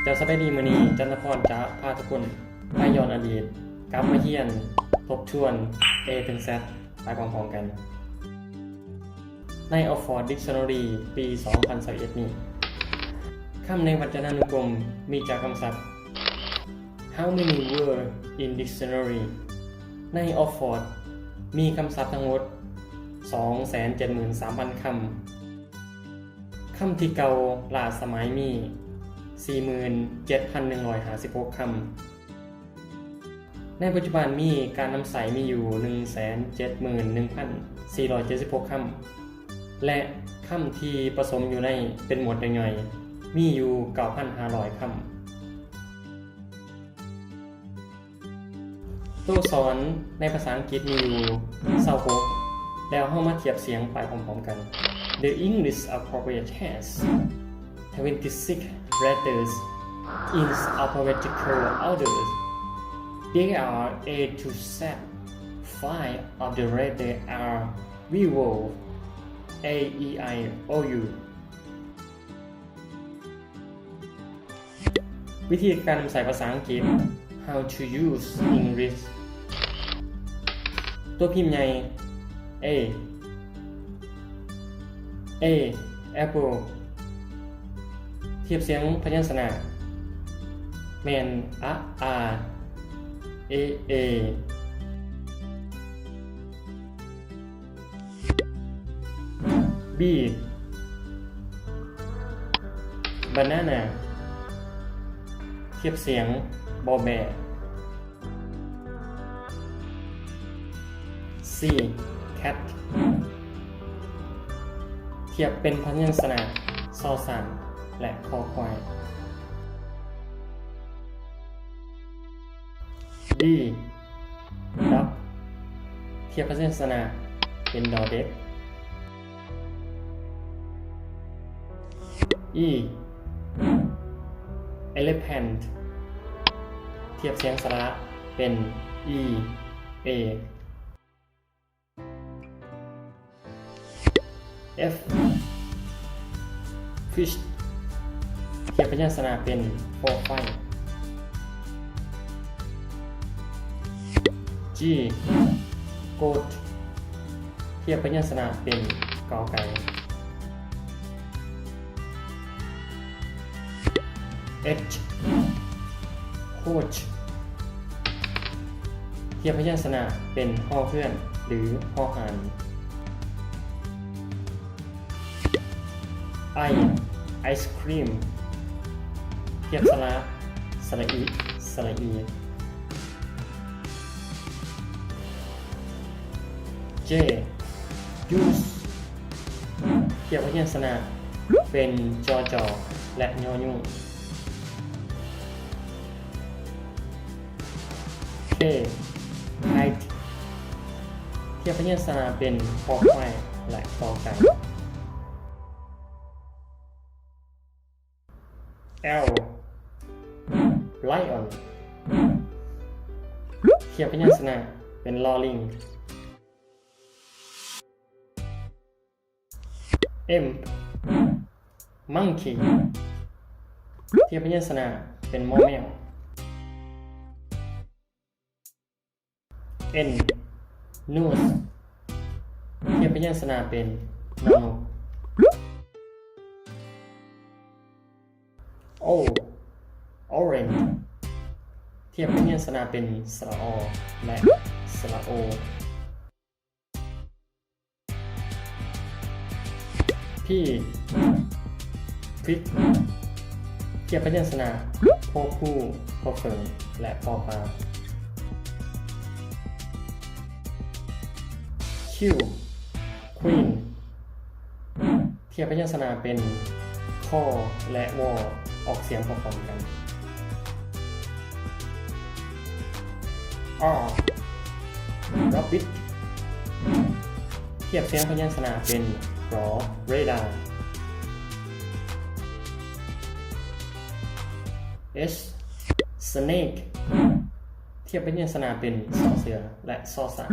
ເຈົ້າສະບາຍດີ, ມື້ນີ້ຈັນທະພອນຈະພາທຸກຄົນໄປຍ້ອນອະດີດ, ກັບມາຮຽນທົບທວນ A ເຖິງ Z ໄປພ້ອມໆກັນ. ໃນ Oxford Dictionary ປີສອງພັນຊາວເອັດນີ້, ຄຳໃນວັດຈະນານຸກົມມີຈັກຄຳສັບ? How many word in dictionary? ໃນ Oxford ມີຄຳສັບທັງໝົດ ສອງແສນເຈັດໝື່ນສາມພັນ ຄຳ. ຄຳທີ່ເກົ່າລ້າສະໄໝມີ ສີ່ໝື່ນເຈັດພັນໜຶ່ງຮ້ອຍຫ້າສິບຫົກ ຄຳ. ໃນປັດຈຸບັນມີການນຳໃຊ້ມີຢູ່ ໜຶ່ງແສນເຈັດໝື່ນໜຶ່ງພັນສີ່ຮ້ອຍເຈັດສິບຫົກ ຄຳ ແລະ ຄຳທີ່ປະສົມຢູ່ໃນເປັນໝວດຍ່ອຍໆ ມີຢູ່ ເກົ້າພັນຫ້າຮ້ອຍ ຄຳ. ຕົວອັກສອນໃນພາສາອັງກິດມີຢູ່ ຊາວຫົກ ແລ້ວເຮົາມາທຽບສຽງໄປພ້ອມໆກັນ. The English alphabet has twenty-six letters in alphabetical order. They are A to Z. Five of the letters are vowel: A, E, I, O, U. ວິທີການນຳໃຊ້ພາສາອັງກິດ. How to use English. ຕົວພິມໃຫຍ່ A. A, apple. ທຽບສຽງພະຍັນຊະນະແມ່ນ a, a, e, e. B, banana. ທຽບສຽງ b, b. C, cat. ທຽບເປັນພະຍັນຊະນະ ຊໍຊ້າງ ແລະ ຄໍຄວາຍ. D, dog. ທຽບພະຍັນຊະນະເປັນ ດ ເດັກ. E, elephant. ທຽບສຽງສະຫຼະເປັນ e, e. F, fish. ທຽບພະຍັນຊະນະເປັນ ຄໍຄວາຍ. G, goat. ທຽບພະຍັນຊະນະເປັນ ກ ໄກ່. H, coach. ທຽບພະຍັນຊະນະເປັນ ຮ ເຮືອນ ຫຼື ຮ ຫານ. I, ice cream. ທຽບສະຫຼະ ສະຫຼະອີ ສະຫຼະອີ. J, juice. ທຽບພະຍັນຊະນະເປັນ ຈ ຈ ແລະ ຍ ຍ. K, kite. ທຽບພະຍັນຊະນະເປັນ ຄ ຄວາຍ ແລະ ກ ໄກ່. L, lion. ທຽບພະຍັນຊະນະເປັນ ລໍ ລິງ. M, monkey. ທຽບພະຍັນຊະນະເປັນ ມໍ ແມວ. N, nose. ທຽບພະຍັນຊະນະເປັນ ນໍນົກ. O, orange. ທຽບພະຍັນຊະນະເປັນ ສະຫຼະ ອໍ ແລະ ສະຫຼະ ໂອ. P, pig. ທຽບພະຍັນຊະນະ ພໍພູ ພໍເຜິ້ງ ແລະ ພໍປາ. Q, queen. ທຽບພະຍັນຊະນະເປັນ ຄ ແລະ ວ ອອກສຽງພ້ອມໆກັນ. R, rabbit. ທຽບສຽງພະຍັນຊະນະເປັນ ຣ radar. S, snake. ທຽບພະຍັນຊະນະເປັນ ຊ ເສືອ ແລະ ຊ ຊ້າງ.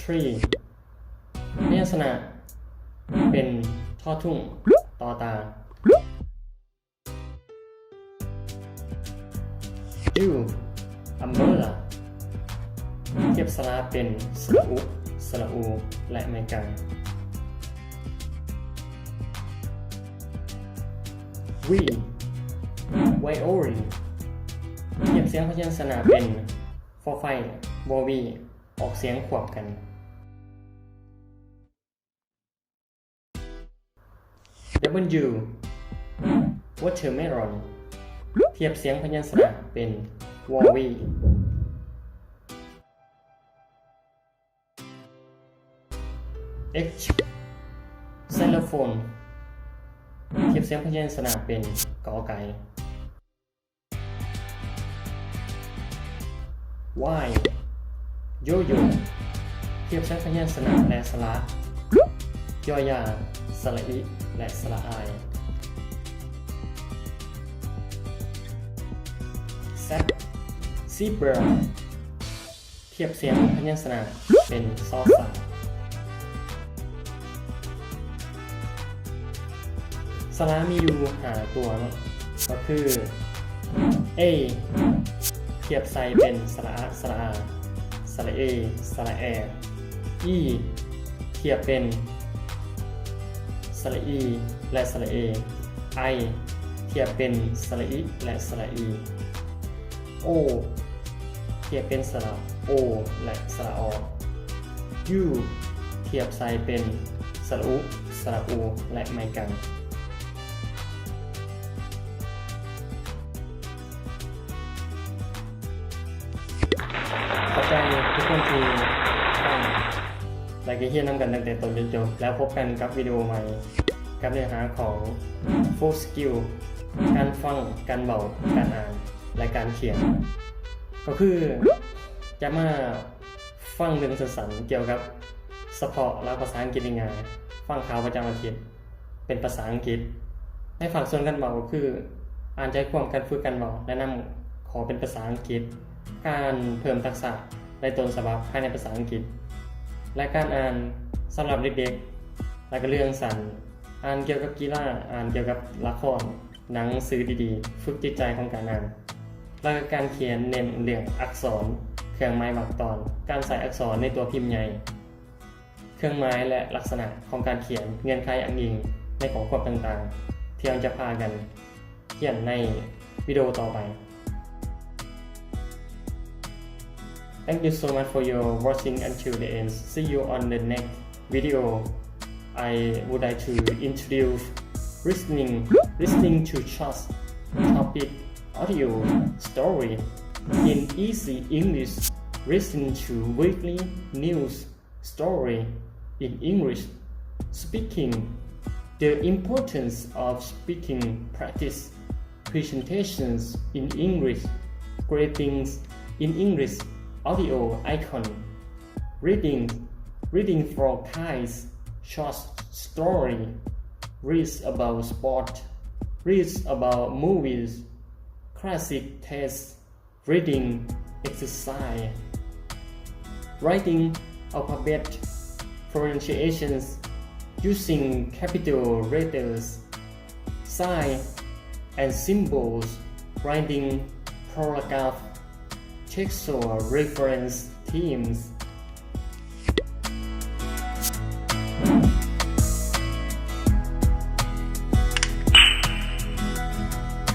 Tree. ພະຍັນຊະນະເປັນ ທໍ ທຸງ ຕໍຕາ. U, umbrella. ທຽບສະຫຼະເປັນສະຫຼະອຸ, ສະຫຼະອູ ແລະ ໄມ້ກາງ. V, violin. ທຽບສຽງພະຍັນຊະນະເປັນ ຂໍໄຟ, ວໍວີ ອອກສຽງຄວບກັນ. W, watermelon. ທຽບສຽງພະຍັນຊະນະເປັນ ວໍວີ. X, xylophone. ທຽບສຽງພະຍັນຊະນະເປັນ ກອໄກ່. Y, yo-yo. ທຽບສຽງພະຍັນຊະນະ ແລະ ສະຫຼະ ຢໍຢາ, ສະຫຼະອິ ແລະ ສະຫຼະອາຍ. Z, zebra. ທຽບສຽງພະຍັນຊະນະເປັນ ຊໍສາ. ສະຫຼະມີຢູ່ຫ້າຕົວເນາະ ກໍຄື A ທຽບໃສ່ເປັນ ສະຫຼະອະ, ສະຫຼະອາ, ສະຫຼະເອ, ສະຫຼະແອ. E ທຽບເປັນ ສະຫຼະອີ ແລະ ສະຫຼະເອ. I ທຽບເປັນ ສະຫຼະອິ ແລະ ສະຫຼະອີ. O ທຽບເປັນ ສະຫຼະໂອ ແລະ ສະຫຼະອໍ. U ທຽບໃສ່ເປັນ ສະຫຼະອຸ, ສະຫຼະອູ ແລະ ໄມ້ກາງ. ຂອບໃຈທຸກຄົນທີ່ຟັງ ແລະ ກໍຮຽນນຳກັນຕັ້ງແຕ່ຕົ້ນຈົນຈົບ. ແລ້ວພົບກັນກັບວິດີໂອໃໝ່ ກັບເນື້ອຫາຂອງ Four Skill ການຟັງ, ການເວົ້າ, ການອ່ານ ແລະ ການຂຽນ. ກໍຄືຈະມາຟັງເລື່ອງສັ້ນໆ ກ່ຽວກັບສະເພາະລາວພາສາອັງກິດງ່າຍໆ, ຟັງຂ່າວປະຈຳອາທິດເປັນພາສາອັງກິດ. ໃນພາກສ່ວນການເວົ້າ ກໍຄືອ່ານໃຈຄວາມການຝຶກການເວົ້າ, ແນະນຳຂໍ້ເປັນພາສາອັງກິດ, ການເພີ່ມທັກສະໃນຕົ້ນສະບັບພາຍໃນພາສາອັງກິດ ແລະ ການອ່ານສຳລັບເດັກໆ ແລະ ກໍເລື່ອງສັ້ນ, ອ່ານກ່ຽວກັບກິລາ, ອ່ານກ່ຽວກັບລະຄອນ, ໜັງສືດີໆ, ຝຶກຈິດໃຈຂອງການອ່ານ ແລະ ການຂຽນ, ເນັ້ນເລື່ອງອັກສອນ, ເຄື່ອງໝາຍວາກຕອນ, ການໃຊ້ອັກສອນໃນຕົວພິມໃຫຍ່, ເຄື່ອງໝາຍ ແລະ ລັກສະນະຂອງການຂຽນ, ເງື່ອນໄຂອ້າງອີງໃນຂໍ້ຄວາມຕ່າງໆ ທີ່ເຮົາຈະພາກັນຮຽນໃນວິດີໂອຕໍ່ໄປ. Thank you so much for your watching until the end. See you on the next video. I would like to introduce listening, listening to short topic audio story in easy English. Listen to weekly news story in English. Speaking, the importance of speaking practice. Presentations in English. Greetings in English. Audio icon. Reading, reading for kids. Short story. Reads about sport. Reads about movies. Classic text. Reading exercise. Writing alphabet pronunciations using capital letters, sign and symbols. Writing paragraph, textual reference, themes.